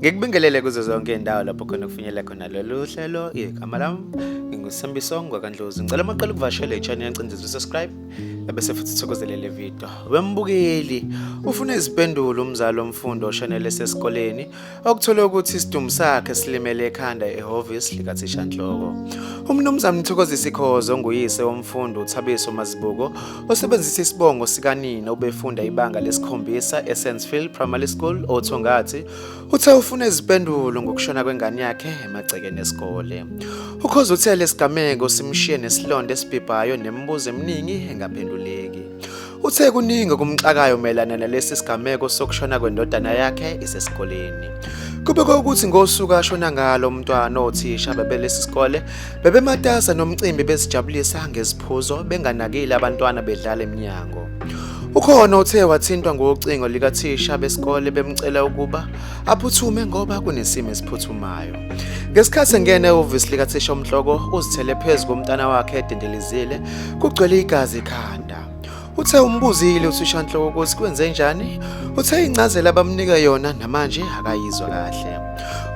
Ngikubingelele kuzo zonke indawo lapho khona kufinyelela khona lolu hlelo. Igama lami nginguSembiso ngwakaNdlozi. Ngicela maqala ukuvashela i-channel yancindezela subscribe ebese futhi uthokozele le video. Wembukeli ufuna izimpendulo umzali womfundi oshonele esesikoleni okuthole ukuthi isidumbu sakhe silimele ekhanda ehhovisi likathishanhloko. UMnumzane Mthokozisi Khoza onguyise womfundi uThabiso Mazibuko osebenzisa isibongo sikanina obefunda ibanga lesikhombisa eSansfield Primary School oThongathi uthe ufuna izimpendulo ngokushona kwengane yakhe emagcekeni esikole. UKhoza uthe lesigameko simshiye nesilonda esibhibhayo nemibuzo eminingi engaphenduleki. Uthe kuningi okumxakayo mayelana nalesi sigameko sokushona kwendodana yakhe isesikoleni. Kubikwa ukuthi ngosuku ashona ngalo umntwana othisha bebelesi sikole bebematasa nomcimbi bezijabulisa ngeziphuzo benganakile abantwana bedlala emnyango. Ukhona uthe wathintwa ngocingo likathisha besikole bemcela ukuba aphuthume ngoba kunesimo esiphuthumayo. Ngesikhathi engena ehhovisi likathisha umhloko uzithele phezu komntana wakhe edendelezile kugcwele igazi ekhanda. Uthe umbuzile uthishanhloko ukuthi kwenze njani. Uthe incazelo abamnika yona namanje akayizwa kahle.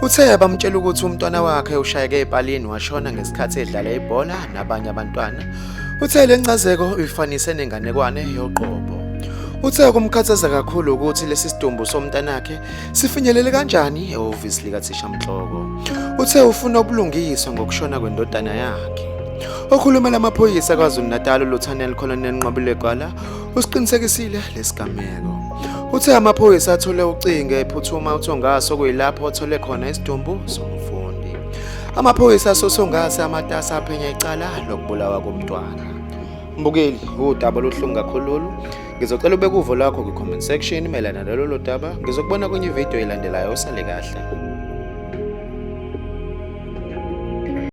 Uthe abamtshela ukuthi umntwana wakhe ushayeke epalini washona ngesikhathi edlala ibhola nabanye abantwana. Uthe le ncazeko uyifanise nenganekwane yoqobo. Uthe kumkhathaza kakhulu ukuthi lesi sidumbu somntanakhe sifinyelele kanjani ehhovisi likathishamhloko. Uthe ufuna ubulungiswa ngokushona kwendodana yakhe. Okhulumela amaphoyisa KwaZulu-Natal uLieutenant Colonel Nqobile Gwala usiqinisekisile lesigameko. Uthe amaphoyisa athole ucingo ephuthuma uThongaso kuyilapho athole khona isidumbu somfundi. Amaphoyisa asoThongase amatasa aphenya icala lokubulawa komntwana. Mbukeli, udaba oluhlungu kakhulu lolu. Ngizocela ubeke uvo lwakho kwi-comment section mayelana nalolu daba. Ngizokubona kwenye ividiyo elandelayo. Usale kahle.